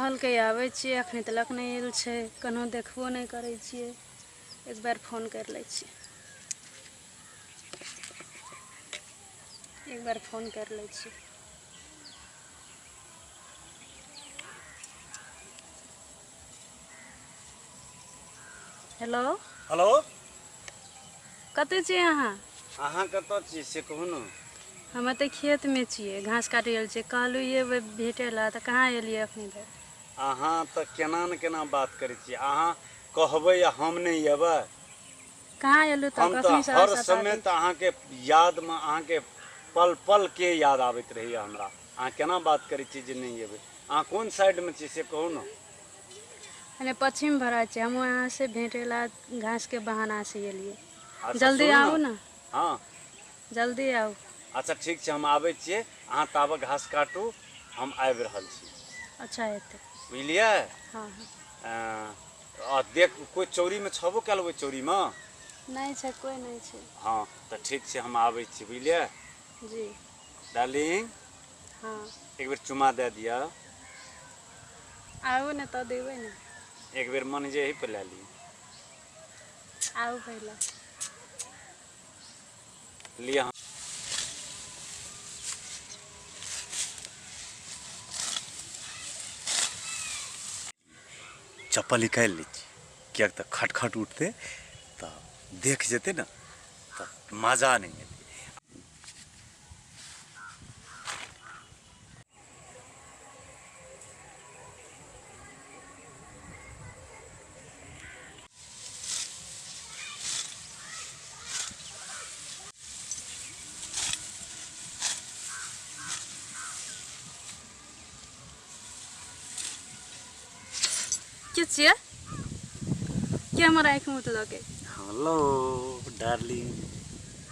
कहलकै आबै छियै अखनी तलक नहि आयल छै कन्हो देखबो नहि करै छियै एक बार फोन करि लै छियै एक बार फोन करि लै छियै हेलो हेलो कतऽ छियै अहाँ अहाँ कतऽ छियै से कहू ने हम एतऽ खेतमे छियै घास काटि रहल छियै कहलहुँ एबै भेटै लए तऽ कहाँ एलियै एखन धरि अहाँ तऽ केना ने केना बात करै छियै अहाँ कहबै आ हम नहि अयबै कहाँ एलहुँ तऽ हम तऽ कखनीसँ हर सता समय दै तऽ अहाँके यादमे अहाँके पल पल के याद आबैत रहैए हमरा अहाँ केना बात करै छियै जे नहि अयबै अहाँ कोन साइडमे छियै से कहू ने हमे पश्चिम भरा छियै हम वहाँ से भेटै लए घासके बहाना से एलियै अच्छा जल्दी सुनू आउ ने ने हँ जल्दी आउ अच्छा ठीक छै हम आबै छियै अहाँ ताबे घास काटू हम आबि रहल छी अच्छा एतै बुझलियै हँ हँ आ देख कोइ चौरीमे छबो कयल ओहि चौरीमे नहि छै कोइ नहि छै हँ तऽ ठीक छै हम आबै छी बुझलियै जी डार्लिंग हँ एक बेर चुमा दए दिअ आउ ने तऽ देबै ने एक बेर मन जे एहि पर लए ली आउ पहिले लिअ चप्पल निकालि लै छी किएक तऽ खटखट उठतै तऽ देख जेतै ने तऽ मजा नहि एतै के छियै के हमर आँखि मुतलकै हेलो डार्लिंग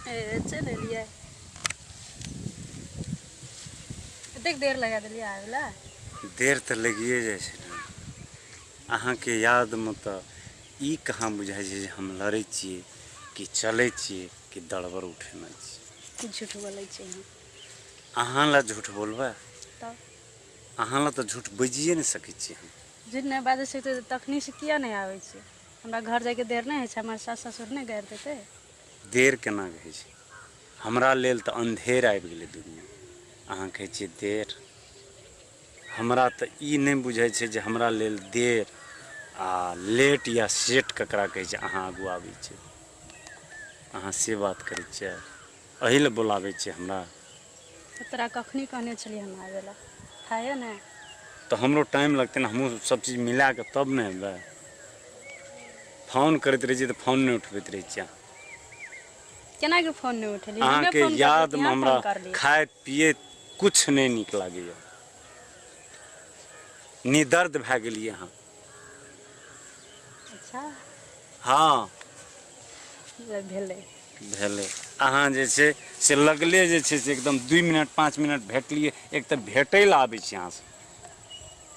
ए चलि एलियै एतेक देर लगा देलियै आबै लए देर तऽ लगिए जाइ छै ने अहाँके यादमे तऽ ई कहाँ बुझाइ छै जे हम लड़ै छियै कि चलै छियै कि दड़बड़ उठेने छियै झूठ बोलै छियै अहाँ अहाँ लए झूठ बोलबै तब अहाँ लए तऽ झूठ बाजिए नहि सकै छियै हम झूठ नहि बाजै छियै तऽ तखनीसँ किए नहि आबै छियै हमरा घर जाइके देर नहि होइ छै हमर सास ससुर नहि गारि देतै देर केना होइ छै हमरा लेल तऽ अन्धेर आबि गेलै दुनिआँ अहाँ कहै छियै देर हमरा तऽ ई नहि बुझाइ छै जे हमरा लेल देर आ लेट या सेट ककरा कहै छै अहाँ आगू आबै छियै अहाँ से बात करै छियै एहि लए बोलाबै छियै हमरा तऽ तोरा कखनी कहने छलियै हम आबै लए थाहे ने तऽ हमरो टाइम लगतै ने हमहूँ सब चीज मिला कऽ तब ने अयबै फोन करैत रहै छियै तऽ फोन नहि उठबैत रहै छियै अहाँ केना के फोन नहि उठेलियै हमे अहाँके फोन करलियै कि यादमे अहाँ हमरा फोन करलियै खाइत पियैत किछु नहि नीक लागैए निदर्द भए गेलियै अहाँ अच्छा हँ भेलै भेलै अहाँ जे छै से लगले जे छै से एकदम 2 मिनट 5 मिनट भेटलियै एक तऽ भेटै लए आबै छी अहाँसँ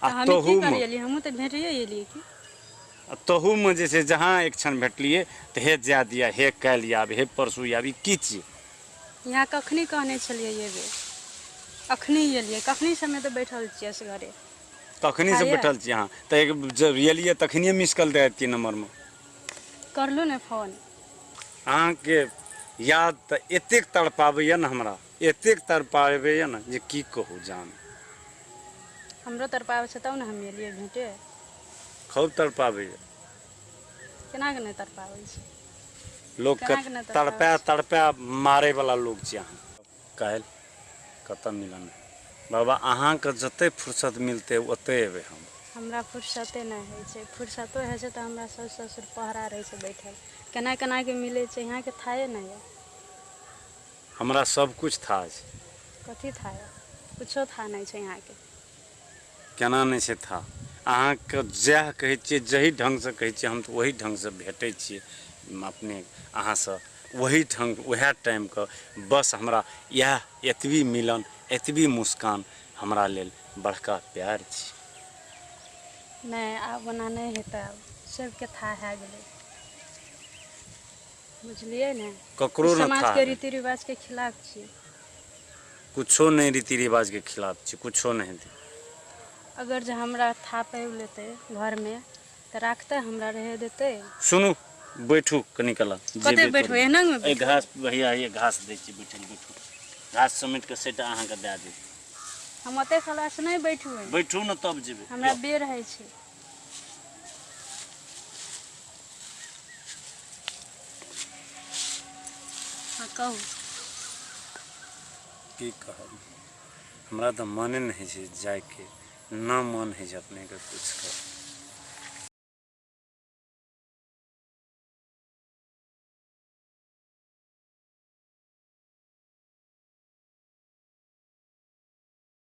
आ तऽ हमे की तहूमे करी एलियै हमहूँ तऽ भेटिए एलियै की आ तहूमे जे छै जहाँ एक क्षण भेटलियै तऽ हे जाए दिअ हे काल्हि आयब हे परसू आयब ई की छियै यहाँ कखनी कहने छलियै एबै अखनी एलियै कखनी समय तऽ बैठल छियै असगरे कखनीसँ बैठल छी अहाँ तऽ एक जब एलियै तखनिए मिस कॉल दए दैतियै नम्बरमे करलहुँ ने फोन अहाँके याद तऽ एतेक तड़पाबैए ने हमरा एतेक तड़पाबैए ने जे की कहू जान हमरो तड़पाबै छै तब ने हम एलियै भेटे खूब तड़पाबैए केना के नहि तड़पाबै छै लोकके केना के नहि तड़पाबै तड़पा छै तड़पा मारैवला लोक छी अहाँ काल्हि कतऽ मिलन है बाबा अहाँके जते फुर्सत मिलतै ओतै अयबै हम हमरा फुर्सते नहि होइ छै फुर्सतो होइ छै तऽ हमरा साउस ससुर पहरा रहै छै बैठल केना केनाके मिलै छै यहाँके थाहे नहि यऽ हमरा सब कुछ था छै कथी था यऽ कुछो था नहि छै यहाँके केना नहि छै था अहाँके जएह कहै छियै जाहि ढङ्गसँ कहै छियै हम तऽ ओही ढङ्गसँ भेटै छियै अपने अहाँसँ ओही ढङ्ग उएह टाइमके बस हमरा इएह एतबी मिलन एतबी मुस्कान हमरा लेल बड़का प्यार छी नहि आब ओना नहि हेतै आब सबके था भए गेलै बुझलियै ने ककरो ई ने था समाजके भेल रीति रिवाजके खिलाफ छियै कुछो नहि रीति रिवाजके खिलाफ छी कुछो नहि हेतै अगर जे हमरा था पाबि लेतै घरमे तऽ राखतै हमरा रहै देतै सुनू बैठू कनी कला कतऽ बैठबै एहनामे एहि घास भैया ये घास दै छी बैठल बैठू घास समेट कऽ सेटा अहाँके दए देब हम ओते खलास नहि बैठबै बैठू ने तब जेबै हमरा बेर होइ छै हँ कहू की कहब हमरा तऽ मने नहि होइ छै जाइके ना मन होइ छै अपनेके किछु के।